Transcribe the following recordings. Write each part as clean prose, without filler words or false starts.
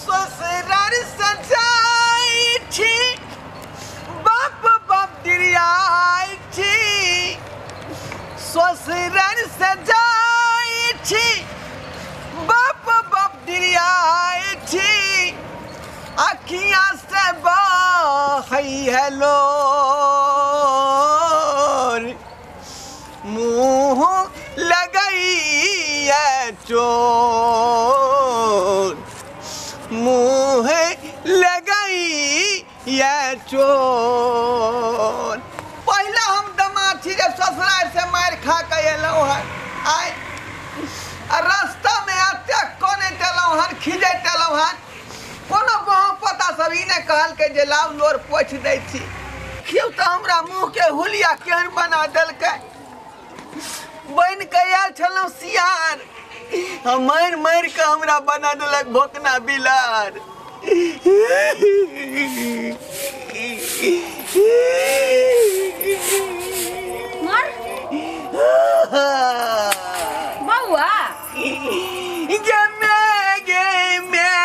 ससुरार से जाइ छी बाप बाप डिरियाइ छी ससुरार से जाइ छी बाप बाप डिरियाइ छी अखियाँ से बहै है लोर मुँह लगैया चोर मुँह लगैया चोर। पहले हम दमाद छी जे ससुराल से मारि खा के एलहुँ हन आइ रास्ता में एतेक कनैत एलहुँ हन खिजैत एलहुँ हन कोनो बहु पता सब ई नहि कहलकै जे लाउ लोर पोछि दै छी। देखियौ तऽ हमरा मुँह के हुलिया केहन बना देलकै। बनि के आयल छलहुँ सियार मारि मारि के हमरा बना देलक भोकना बिलार। मर बौआ गे मैं गे मैं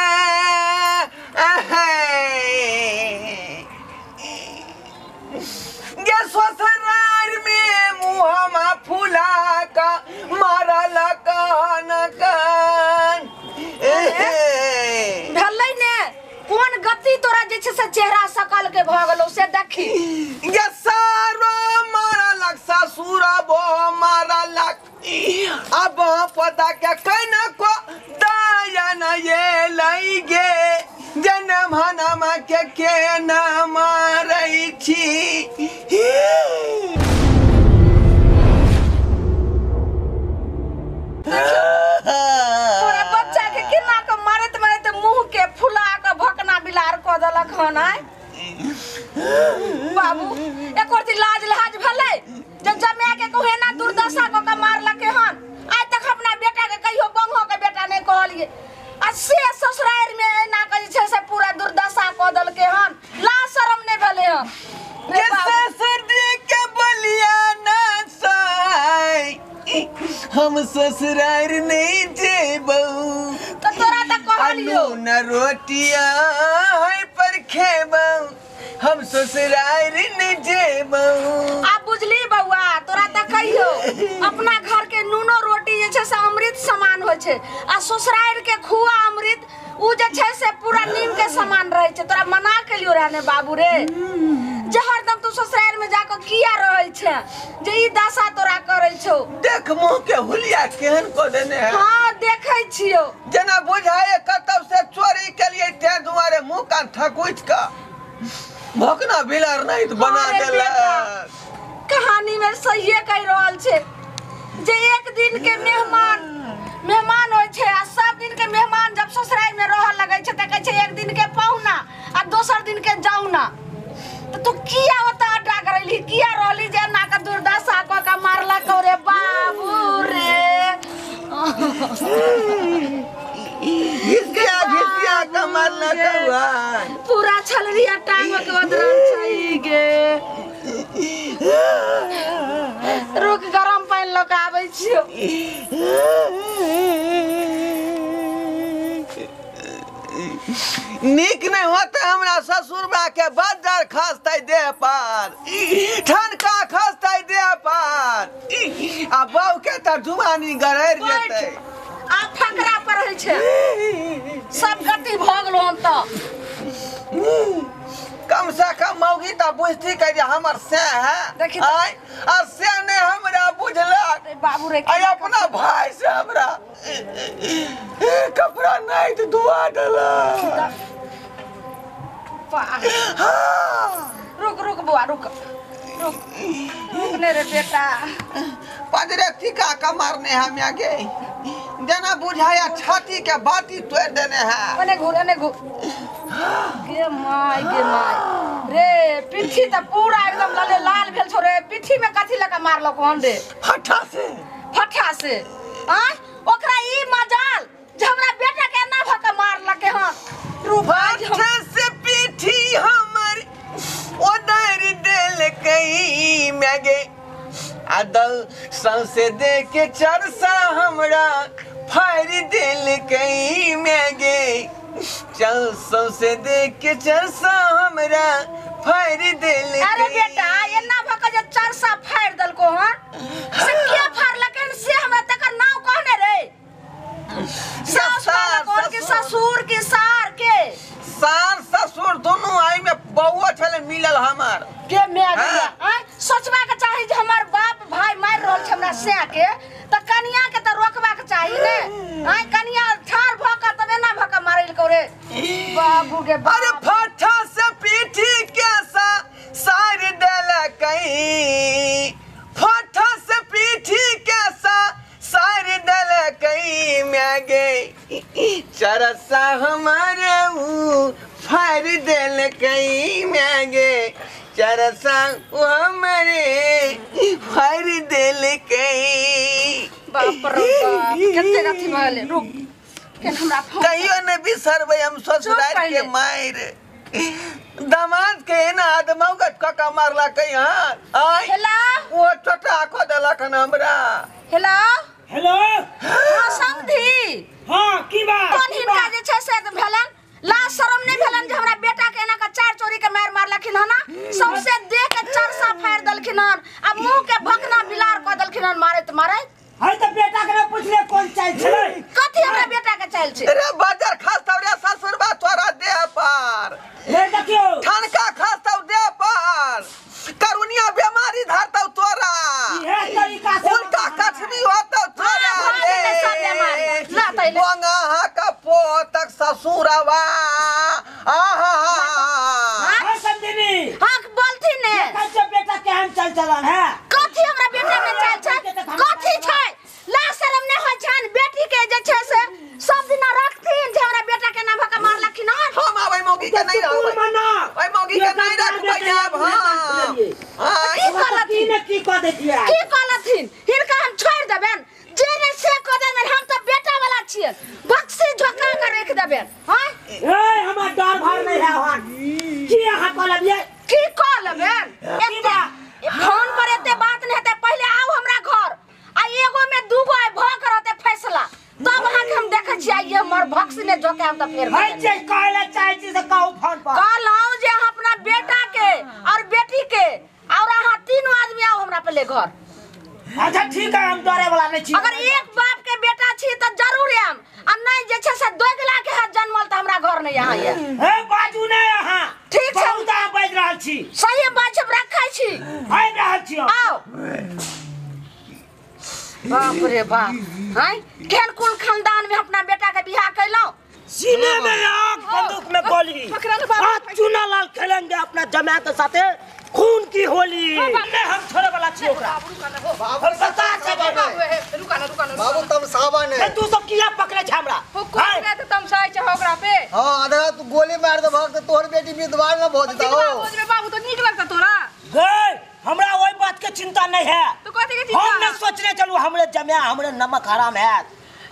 गे ससुरार में मुँहमा फुला का मारल कान कान भेलै ने कोन गति तोरा जे छै से चेहरा सकल के भऽ गेलौ से देखी। गे सारो मारलक ससुर बो मारलक अब पता के केना को दया न ये लै गे जनम हनमा के केना मारै छी। तोरा बच्चा के केना के मारैत मारैत मुँह के फुला के भकना बिलार कऽ देलक हन। आइ बाबू एको रति लाज लहाज भेलै जे जमाए के कहू एना दुर्दशा कऽ के मारलकै हन। आइ तक अपना बेटा के कहियो बंगो के बेटा नहि कहलियै आ से ससुरारि में एना के जे छै से पूरा दुर्दशा कऽ देलकै हन। लाज शरम नहि भेलै हन। गे ससुर जी के बलिया ना साई हम ससुरार नहीं जेबौ। तऽ तोरा तऽ कहलियौ नून रोटिया पर खेबौ हम ससुरार नहीं जेबौ। आब बुझली बौआ तोरा तऽ कहियो अपना घर के नूनो रोटी जे छै से अमृत समान होइ छै आ ससुरारि के खुआ अमृत उ जे छै से पूरा नीम के समान रहै छै। तोरा मना केलियो रहै ने बाबू रे जे हरदम तू ससुरारि में जाकऽ किया रहै छै जे ई दशा तोरा करै छौ। देख मुँह के हुलिया केहन कऽ देने है। हाँ देखै छियौ जेना बुझाए कतौ से चोरी केलियै तें दुआरे मुँह कान थकुचि कऽ भोकना बिलार नहीं तऽ बना देलक। कहानी में सहिए कहि रहल छै जे एक दिन के मेहमान मेहमान होइ छै आ सब दिन के मेहमान जब ससुरारि में रहऽ लगै छै तऽ कहै छै एक दिन के पहुना आ दोसर दिन के जाउना। तऽ तू किया ओतऽ अड्डा करैली किया रहली जे एना के दुर्दशा कऽ के मारलक रे बाबू रे। घिसिया घिसिया के मारलक पूरा छलरिया टांग के ओदरल छै गे। रुक गरम पानि लऽ के आबै छियौ। नीक नहीं होते हमरा ससुरबा के बज्जर खसतै देह पर ठनका खसतै देह पर आ बहू के तऽ जुआनी गड़ैर जेतै। आब फकरा पर होइ छै सब गति भऽ गेलौ हन तऽ। कम से कम मौगी तऽ बुझती के जे हमर से है आइ आ से नहि हमरा बुझलक बाबू रे। आइ अपना भाई से हमरा कपड़ा नहीं तो दुआ देलक। रुक रुक बौआ रुक रुक रुक ने रे बेटा। पजरे टीका का मारने हम आगे जना बुझाया छाती के बाती तोड़ देने है। ओने घूर ओने घूर गे my रे पिट्ठी तऽ पूरा एकदम लले लाल भेल छौ रे। पिट्ठी में कथी लऽ के मारलक हन रे? फट्ठा से। फट्ठा से आँय ओकरा ई मजाल जे हमरा बेटा के एना भऽ के मारलकै हन। फट्ठा से पिट्ठी हमर ओदर देलकै मैगे आ दल सौंसे दे के चरसा हमरा फाड़ि देलकै मैगे। चल सौसे देख के चरसा हमरा फाड़ देलकै। अरे बेटा एना भ के जे चरसा फाड़ देलको हन से के फाड़लकन से हमरा तकर नाम कहने रे। सास फाड़लको कि ससुर के सार के? सार ससुर दोनों आई में बउआ छले मिलल हमार के मैं गया। आय सोचबा के चाही जे हमर बाप भाई मार रहल छै हमरा से के त कनिया के त रोकबा के चाही ने। आय कनिया ठार भ के तबे ना भ के मारल को रे बाबू के बाप। अरे फाठा से पीठी के सा सार देलकै, फाठा से पीठी के सा सार देलकै मैं गे चरसा हमारे ऊ फाड़ देलकै मैं गे चरसा हमारे फाड़ देलकै। बाप रे बाप कते अथी भऽ गेलै। रुक केन हमरा कहियो ने बिसरबै हम ससुराल के मार दामाद के एना आदमाउ के कका मारला कहीं। हां आय हेलो ओ छोटा आखो देलक हन हमरा। हेलो हेलो हां समधी हां की बात? कोन हिनका जे छै से भेलन ला शरम नहीं भेलन जे हमरा बेटा के एना के चार चोरी के मार मारलखिन हन सबसे देख के चरसा फाड़ देलखिन हन आ मुंह के भकना बिलार क देलखिन हन मारैत मारैत। हाय त बेटा के पूछले कोन चाल छै? कथि हमरा बेटा के चाल छै? अरे बाजार खास रे ससुरबा तोरा देह पर ले देखियो ठनका खास देह पर करुनिया बीमारी धरतौ तोरा इहे तरीका से उल्टा कछनी होतौ तोरा रे सब बीमारी ना तैले बोंगा का पोतक ससुरवा। आहा हां समझनी हां बोलथि ने कैसे बेटा के हम चल चलन है? कथि हमरा बेटा के चाल छै? कथि छै? ला शरम नै होय छन बेटी के जे छै से सब दिना रखथिन जे हमरा बेटा के ना भका मारलखिन हन। हम आबै मौगी के नहीं रहबै, ओइ मौगी के नहीं रखबै आब। हां की कहलथिन? की कह देतियै? की कहलथिन? हिनका हम छोड़ देबेन जे ने से कह देबेन हम त बेटा वाला छियै बक्सी झोका के रख देबेन। हां ए हमर डर भर नहीं है हन की अहाँ कहलियै? की कहलबेन? एते फोन पर एते बात नहीं हेतै पहिले आउ हमरा घर आ एगो में दूगो आइ भ के रहतै फैसला तब अहाँ के हम देखै छियै ये हमर भक्स ने झोका हम त फेर है जे कहले चाहै छी से कहू फोन पर। कहलहुँ जे अहाँ अपना बेटा के और बेटी के और अहाँ तीनों आदमी आओ हमरा पहले घर। अच्छा ठीक है हम डरे वाला नहीं छी। अगर एक बाप के बेटा छी त जरूर आम आ नहीं जे छै से दोगला के हाथ जन्मल त हमरा घर नहीं यहाँ ये। ए बाजू नहीं अहाँ ठीक छै बहुत अहाँ बाजि रहल छी। सही बात छै रखै छी आबि रहल छी। आओ बाप रे बाप हैं केहन कुल खानदान में अपना बेटा के बियाह कैलहुँ। सीने में आग बंदूक में गोली आज चूना लाल खेलेंगे अपना जमा के साथे खून की होली। नहीं हम छोड़े वाला छी ओकरा। बाबू पता छै रुका ना रुका ना बाबू तमसावा ने तू सब किया पकड़े छै हमरा? हो कोन रे त तमसाइ छै ओकरा पे। हां अदरा तू गोली मार दे भक्त तोहर बेटी विधवा न भ जेता हो। बाबू तो नीक लगता तोरा। गए हमरा ओई बात के चिंता नहीं है। तो कथि के चिंता? हम न सोचने चलू हमरे जमा हमरे नमक हराम है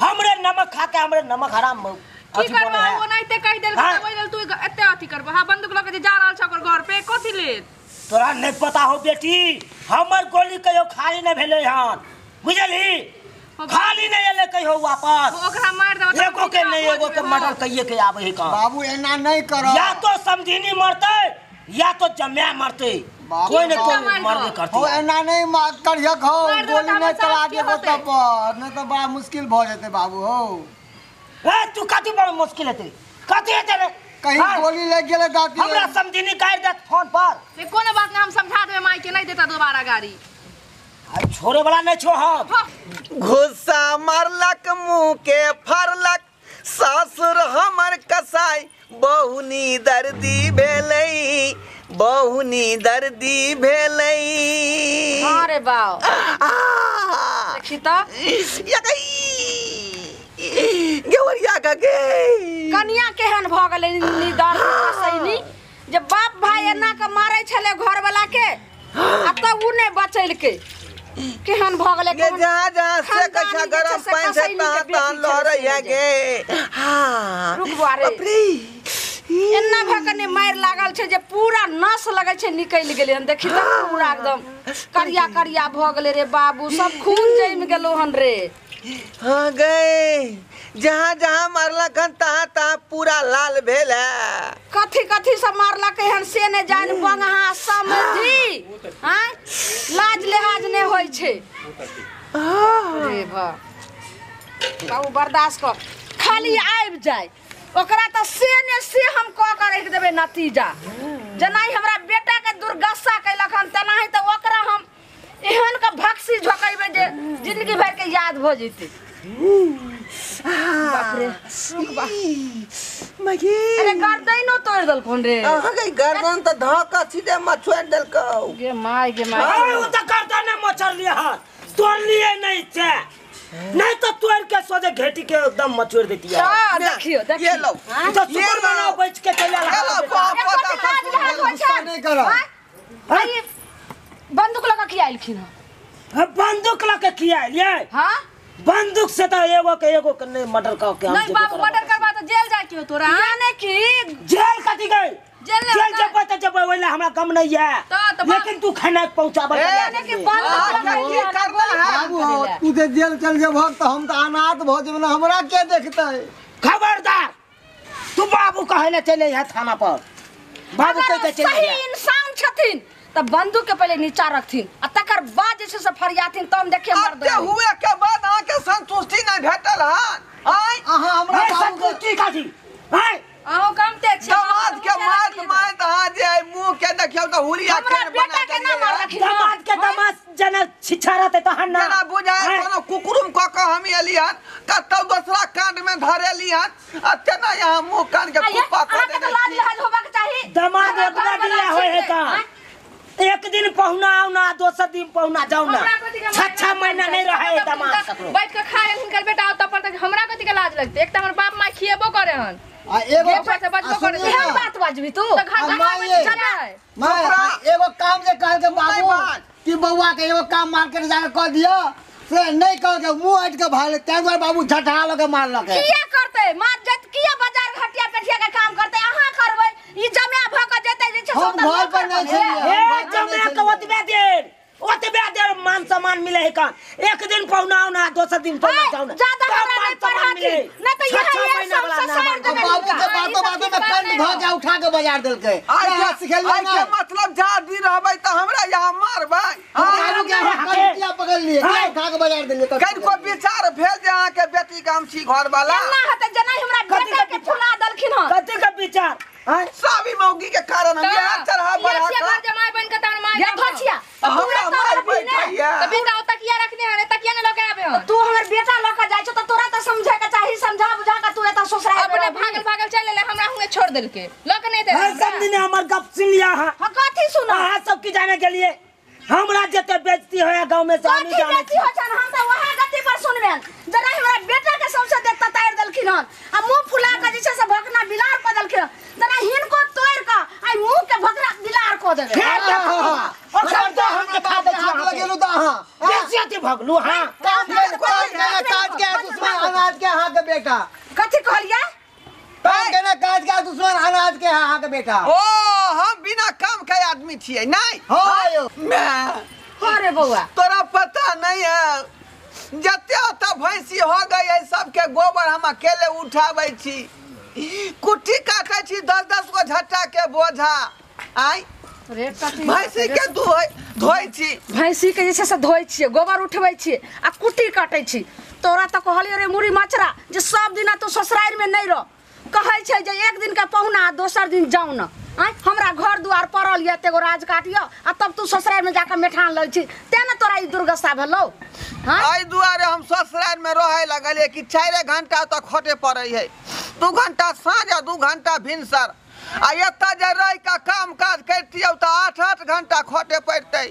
हमरे नमक खा के हमरे नमक हराम की करबा ओ नाइते कहि देल के ओइ लेल तू एते अथी करबा। हां बंदूक ल के जे जा रहल छ ओकर घर पे कथि लेल? तोरा नहीं पता हो बेटी हमर गोली कहियो खाली नहीं भेलै हन बुझलही खाली नहीं एलै कहियो वापस। ओकरा मार देबा एगो के नहीं एगो के मर्डर कहिए के आबै है कहां। बाबू एना नहीं करो या तो समझिनी मरतै या तो जम्या मरतै कोई न कोई मरबे करतै। हो एना नहीं करियक हो गोली नहीं चला देबो तब पर नहीं तो बड़ा मुश्किल भ जेतै बाबू हो। ए तू कथि बड़ा मुश्किल हेतै कथि हेतै रे? कहीं गोली लग गेलै दादी हमरा समझिनी काटि देत फोन पर। से कोनो बात नहीं हम समझा देबै माई के नहीं देता दोबारा गाड़ी। आ छोड़े वाला नहीं छो हम। घुस्सा मारलक मुंह के फाड़लक सासुर हमर कसाई बहुनी दर्दी भेलै बहुनी दर्दी भेलै। अरे बाप देखी त गेवरिया का गे कनिया केहन भ गेलै निदर कसैनी जे बाप भाई एना के मारै छले घर वाला के आ तब उ नै बचैलकै केहन भ गेलै। गे जहाँ जहाँ से कछा गरम पानि से तहाँ तहाँ लहरैया गे। हां रुक बुआ रे एना भ के ने मारि लागल छै जे पूरा नस लगै छै निकलि गेलै हन। देखी त पूरा एकदम करिया करिया भ गेलै रे बाबू सब खून जमि गेलो हन रे। हाँ गए जहाँ जहाँ मारलक हन तहाँ तहाँ पूरा लाल भेल है। कथी कथी सब मारलक हन से ने जान बंगहा समझी। हां लाज लिहाज ने होय छै। अरे बा बाबू बर्दाश्त कर, खाली आबि जाय ओकरा त से ने से हम क के रख देबै नतीजा। जेनाहि हमरा बेटा के दुर्गस्सा कैलक हन तेनाहि त ओकरा हम एहन के भक्सी झोकेबै जे जिंदगी भर के याद भ जेतै। बाप रे मगी अरे गर्दनो तोड़ देलखुन रे। अहाँ के गर्दन त धक सीधे मछोड़ देलकौ। गे my गे my. अरे उ त गर्दन ने मचर लिए हाथ तोड़ लिए नहीं छे, नहीं तो तोड़ के सोझे घेटी के एकदम मचोड़ देती है। हां देखियो देखियो ये लो तो सुपर बनाओ बच के चले ये लो बाप गुस्सा नहीं करो। अरे बंदूक लगा के आइलखिन हन। बंदूक लगा के आइल? हां बंदूक से तो एगो के नहीं मर्डर का के हम नहीं बाबू मर्डर करबा तो जेल जाय के हो तोरा। यानी कि जेल कथी गई? जेल जब त जब ओइला हमरा गम नहीं है, लेकिन तू खाना पहुंचाबल यानी कि बंदूक लगा की करना है बाबू। तू जे जेल चल जेबह त हम त अनाथ भ जेब ना, हमरा के देखतै? खबरदार तू बाबू कहे ले चले है थाना पर। बाबू कह के चले सही इंसान छथिन त बंदूक के पहले नीचा रखथिन आ तकर बाद जे छै से फरियाथिन तब देखिए मर्द हुए के बाद अहाँ के संतुष्टि नहीं भेटल हन। आय अहाँ हमरा बाबू संतुष्टि काथी? आय अहो कम ते छै दामाद के मात मात अहाँ जे मुंह के देखियौ त हुरिया हमरा बेटा के ना मारलखिन। दामाद के दामाद जना छिछा रहते तहन ना जना बुझाय कोनो कुकुरुम क क हम एली हन कतौ दोसरा कांड में धरेली हन आ तेना यहाँ मुंह कान के कुप्पा क देने। लाज लिहाज होबाक चाही। दामाद ओतना दिन होय है का एक दिन पहुना आओ ना दोसर दिन पहुना जाओ ना, 6-6 महीना नहीं रहे दामाद ककरो। बैठ के खाए हिनकर बेटा आओ तब पर तक हमरा कथि के लाज लगते? एक त हमर बाप माय खिएबो करे हन आ एगो से बचबो करे। एहन बात बाजबी तू त घर में माय एगो काम जे कहल के बाबू कि बउआ के एगो काम मार्केट जाके क दियो से नहीं कह के मुंह हट के भागले, तै दुआरे बाबू झटहा लके मारलक। किया करते मार जत किया बाजार घटिया पेठिया के काम करते? अहाँ करबै ई जमा भ के जेतै जे छै हम घर पर नहीं छलियै। ए जमा के ओतबे देर मान सम्मान मिले है का? एक दिन पहुना आओ ना दोसर दिन पहुना जाओ ना, ज्यादा हमरा नहीं पढ़ाथिन नहीं त यह ये सब ससार देबै। बाबू के बातों बातों में कंध ध के उठा के बाजार देलकै। आइ सिखेलियै के मतलब जा दी रहबै त हमरा यहाँ मारबै। बाबू के कंध किया पकड़ लिए उठा के बाजार देलियै? कनिको विचार भेल जे अहाँ के बेटी के हम छी घर वाला केना हेतै जेना हमरा बेटा के फुला देलखिन हन। कथी के विचार? सभी मौगी के कारण हम यहाँ चढ़ा बढ़ा के घर जमाई बन के तहन माय ये धोछिया हमरा मार बैठैया त बेटा ओ तकिया रखने हन तकिया ने लके आबे हन। तू हमर बेटा लके जाय छौ त तोरा त समझे के चाही, समझा बुझा के तू एता ससुराल अपने भागल भागल चल ले हमरा हुए छोड़ देलके लके नहीं दे। हर सब दिन हमर गप सुन लिया। हां हां कथी सुना? अहाँ सब की जाने के लिए हमरा जते बेइज्जती होया गांव में से हम जाने बेइज्जती हो छन हम त वहां गति पर सुनबेन। जरा हमरा बेटा के सबसे देख तार देलखिन हन आ मुंह फुला के जे छै से भकना बिलार क देलखिन। जरा हिनको तोड़ के आ मुंह के भकना बिलार क देबे। और सब तो हम के खा दे हाथ लगेलु त अहाँ बेइज्जती भगलु। हां काम के काज के दुश्मन अनाज के अहाँ के बेटा। कथी कहलियै? काम के ना काज के दुश्मन अनाज के अहाँ के बेटा। ओ हम बिना काम के आदमी छियै नहीं। हां मैं अरे बउआ तोरा पता नहीं है जते ओत भैंसी हो गई है सबके गोबर हम अकेले उठाबै छी, कुट्टी काटै छी 10-10 गो झट्टा के बोझा। आइ भैंसी के धोइ छी, भैंसी के जे छै से धोइ छियै, गोबर उठबै छियै आ कुट्टी काटै छी। तोरा त कहलियै रे मुड़ी मचरा जे सब दिना तू ससुराल में नहीं रह, कहै छै जे एक दिन के पहुना दोसर दिन जाउ न। आँय हमरा घर दुआर पड़ल यऽ एगो राज काट यऽ आ तब तू ससुराल में जाके मेठान लै छी तें ने तोरा ई दुर्गस्सा भेलौ। हाँ एहि दुआरे हम ससुराल में रहे लगलियै कि 4 घंटा तक खटे पड़ै है, 2 घंटा साँझ आ 2 घंटा भिनसर। आ एतऽ जे रहि कऽ काम काज करितियौ तऽ 8-8 घंटा खटे पड़तै।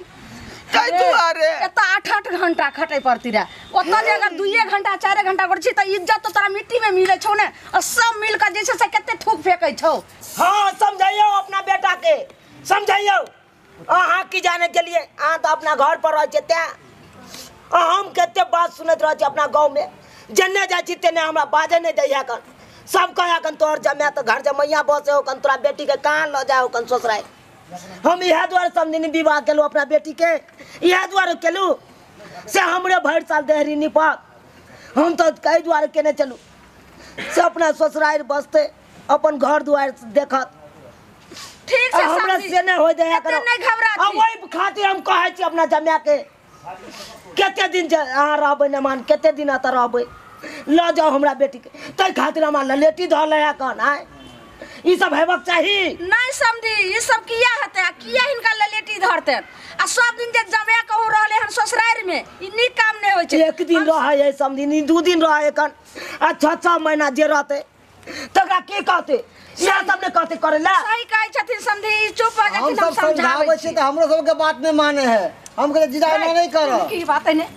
दुआरे एतऽ 8-8 घंटा खटे पड़ती रहे, ओतऽ जे अगर 2 घंटा 4 घंटा करै छी तऽ इज्जत तऽ तोरा मिट्टी में मिलै छौ ने, आ सब मिल कऽ जे छै से कते थूक फेकै छौ। हाँ समझाइयो अपना बेटा के, समझाइयो। अहाँ की जाने के लिए अहाँ तो अपना घर पर रह छी तें हम कते बात सुनैत रहै छी अपना गाँव में, जन्ने जाइ छी तेने हमरा बाजै नहीं दैया कन, सब कहे कन तोहर जमाय तऽ घर जमैया बसे हो कन, तोरा बेटी के कहाँ लऽ जाय हो कन ससुराल। हम इएह दुआरे समधिनी विवाह केलहुँ अपना बेटी के, इएह दुआरे केलहुँ से हमरे भरि साल देहरी निपत। हम तो कई दुआरे केने चलू से अपना ससुराल बसते अपन घर दुआर देखत। ठीक छै हमरा से नहीं हो जाए करो नहीं घबराती। आ ओइ खातिर हम कहै छी अपना जमाय के कते दिन अहाँ रहबै मेहमान कते दिन एतऽ रहबै ल जाओ हमरा बेटी के तै खातिर हमरा ललेटी धऽ ले कन आय ई सब हेबाक चाही नहीं समझी। ई सब किया हेतै किया हिनका ललेटी धरतै आ सब दिन जे जमे कहू रहले हन ससुराल में ई नीक काम नहीं होय छै। एक दिन रहै है समझी 2 दिन रहै कन आ 6-6 महीना जे रहतै तकरा की कहतै इएह सब ने कहतै करे ला। सही कहै छथिन समझी चुप हो जाथिन हम समझाबै छी त हमरो सब के बात नहीं माने है। हम कहै जीजा एना नहीं कर की बात है ने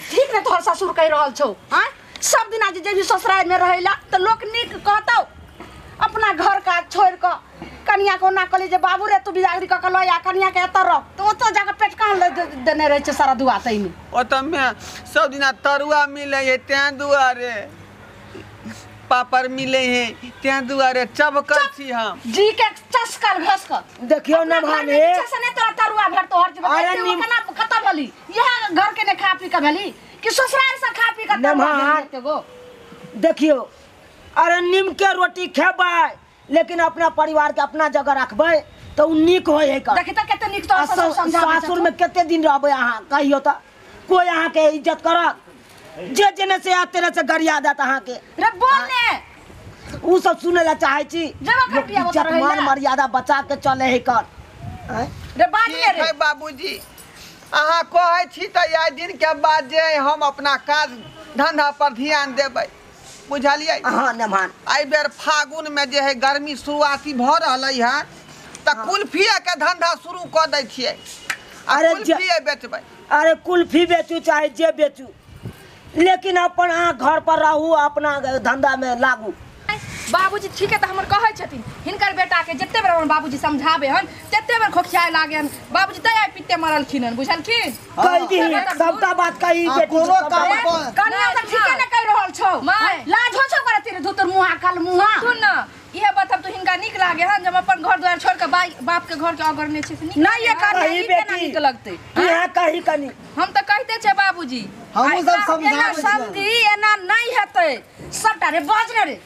ठीक ने तोहर ससुर कहि रहल छौ। हां सब दिन आज जे भी ससुराल में रहैला त लोक नीक कहतौ अपना घर काज छोड़ क कनिया को ना कहली जे बाबू रे तू बिदागरी क ल आ कनिया के एत रह त ओतो जाके पेटकान ल देने रहै छै सारा दुआ तै में। ओत में सब दिना तरुआ मिले है तें दुआरे पापड़ मिले है तें दुआरे चबकल छी हम जी के चस्कल घसकल। देखियो न भाने से ने तोरा तरुआ भेट तोहर जी केना खत्म भली यह घर के ने खा पी के भेली कि ससुराल से खा पी के तरुआ भेट गो। देखियो अरे नीम के रोटी खेबै लेकिन अपना परिवार के अपना जगह रखबै तो उ नीक होय है। देखि त कते नीक तो समझाबै सासुर में कते दिन रहबै अहाँ कहियो त कोई अहाँ के इज्जत करत जे जेने से आते रहे से गरिया देत अहाँ के रे बोल ने उ सब सुनै ला चाहै छी इज्जत मान मर्यादा बचा के चले है कर रे बात ने रे। बाबूजी अहाँ कहै छी त आइ दिन के बाद जे हम अपना काज धंधा पर ध्यान देबै बुझलियै। हाँ नमान एहि बेर फागुन में जे है गर्मी शुरुआती भ रहलै है त कुल्फीए के धंधा शुरू क दै छियै। अरे कुल्फीए बेचबै। अरे कुल्फी बेचू चाहे जे बेचू लेकिन अपन अहाँ घर पर रहू अपना धंधा में लागू। बाबूजी ठीक है त हमर कहै छथिन हिनकर बेटा के जते बेर हमर बाबूजी समझाबे हन तते बेर खोखियाए लागे हन बाबूजी तै आइ पित्ते मरलखिन हन बुझलखिन। कहि दी सबटा बात कहि बेटी कोनो काम कनिया त ठीके ने कहि रहल छौ लाज हो छौ करती रे धुतर मुहा कल मुहा सुन न इहे बात हम तो हिनका नीक लागे हन जब अपन घर द्वार छोड़ के बाप के घर के अगरने छै से नीक नहीं ये कनिया ई केना नीक लगतै तू यहां कहि कनी हम त कहिते छै बाबूजी हम सब समझाबै समझी एना नहीं हेतै सबटा रे बाज ने रे।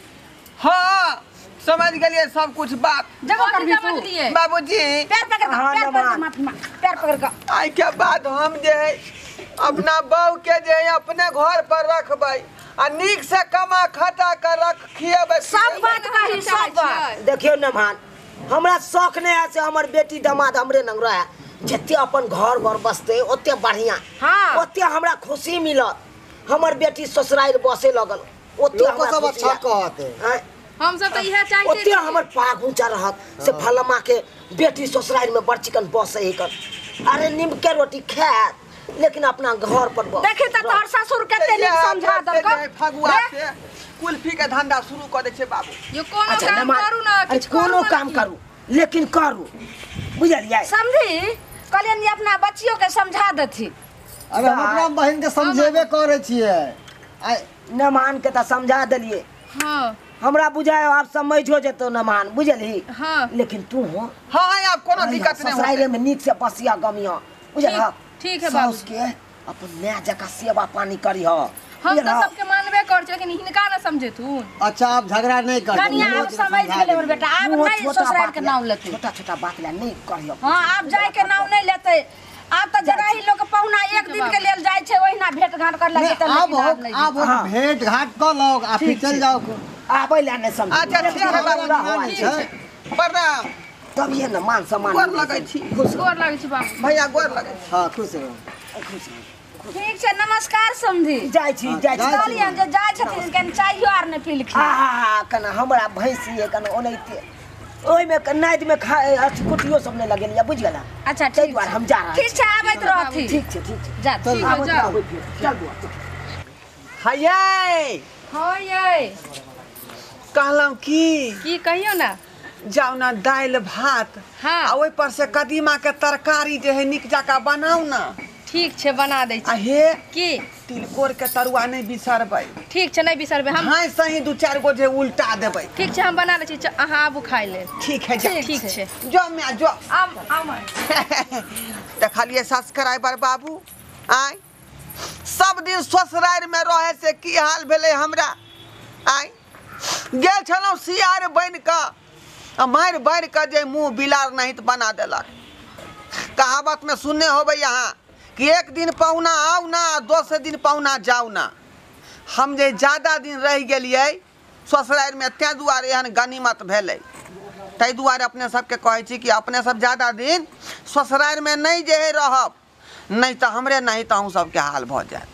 हाँ समझ गेलिए सब कुछ बात जगह कर भी बाबूजी पैर पकड़ पैर पकड़ माफी मांग पैर पकड़ के आई के बाद हम जे है अपना बहू के जे है अपने घर पर रखबै आ नीक से कमा खटा कर रख खिएबै सब बात कही सब बात। देखियो नमान हमरा शौक नहीं है से हमर बेटी दामाद हमरे नंग रहे जते अपन घर घर बसते ओते बढ़िया। हाँ ओते हमरा खुशी मिलत हमर बेटी ससुराल बसे लगल ओते हमरा सब अच्छा कहते हम सब त इहे चाहते ओते हमर पाग ऊंचा रहत से फलमा के बेटी ससुराल में बड़ चिकन बसे ही कर। अरे नीम के रोटी खाएत लेकिन अपना घर पर बस। देखी त तोहर ससुर कते नीक समझा देलकौ फगुआ से कुल्फी के धंधा शुरू क दै छै बाबू। यो कोनो काम करू ना किछ कोनो काम करू लेकिन करू बुझलियै समझी कहलियन अपना बच्चियों के समझा देथी। अरे हम अपना बहन के समझेबे करै छियै नमान के त समझा देलियै। हां हमरा बुझाय आप समझ हो जेतो नमान बुझलही। हां लेकिन तू हो हां आप कोनो दिक्कत नहीं ससुराल में नीक से बसिया गमिया बुझल। ठीक है बाबू सास के अपन नया जगह सेवा पानी करी हो हम त सबके मानबे कर छी लेकिन हिनका ना समझेथुन। अच्छा आप झगड़ा नहीं कर कनिया आप समझ गेले हमर बेटा आब नहीं ससुराल के नाम लेते छोटा छोटा बात ला नहीं करियो। हां आप जाय के नाम नहीं लेते आप त जरा ही लोग पहुना एक दिन के लेल जाय छै ओहिना भेंट घाट कर लगे त आब भेंट घाट क लोग आ फिर चल जाओ आबै ला नहीं समझ। अच्छा ठीक है बाबू प्रणाम तब ये न मान सम्मान गोर लगै छी गोर लगै छी बाबू भैया गोर लगै छी। हां खुश रहो खुश रहो ठीक छै नमस्कार समधी जाय छी जाय छी कहलियन जे जाय छथिन कनि चाइयो आर नहि पीलखिन। आ कना हमरा भैंसी है कना ओनाहिते ओइ में नाद में खा अथी कुटियो सब नहीं लगेलिया बुझ गेला। अच्छा ठीक बार हम जा रहल ठीक छै आबैत रहथि ठीक छै ठीक छै जा ठीक है जा चल बुआ हाय हाय कहलहुँ की कहियो ना जाउ ना दालि भात हाँ आ ओहि पर से कदीमा के तरकारी जे है नीक जकाँ बनाउ ना। ठीक छै बना दै छी। आ हे की तिलकोर के तरुआ नहीं बिसरबै। ठीक छै नहीं बिसरबै हम। हाँ सही 2-4 गो जे उल्टा देबै। ठीक छै हम बना लै छी अहाँ आबू खाइ लेल। ठीक है जा। ठीक छै जो मैं जो आम आम देखलियै सब्सक्राइबर बाबू आय सब दिन ससुरारि में रहे से की हाल भेलै हमरा। आइ गेल छलहुँ सियार बनि कऽ आ मारि बारि कऽ जे मुँह बिलार नहीं बना देलक। कहावत में सुनने होबै अहाँ कि एक दिन पहुना आउ ना, दोसर दिन पहुना जाउ ना। हम जे ज्यादा दिन रहि गेलियै ससुरारि में ताहि दुआरे एहन गनीमत भेलै। ताहि दुआरे अपने सबके कहै छी कि अपने सब ज्यादा दिन ससुरारि में नहीं जे है रहब, नहीं तऽ हमरे नहीं तऽ अहूँ सबके हाल भऽ जायत।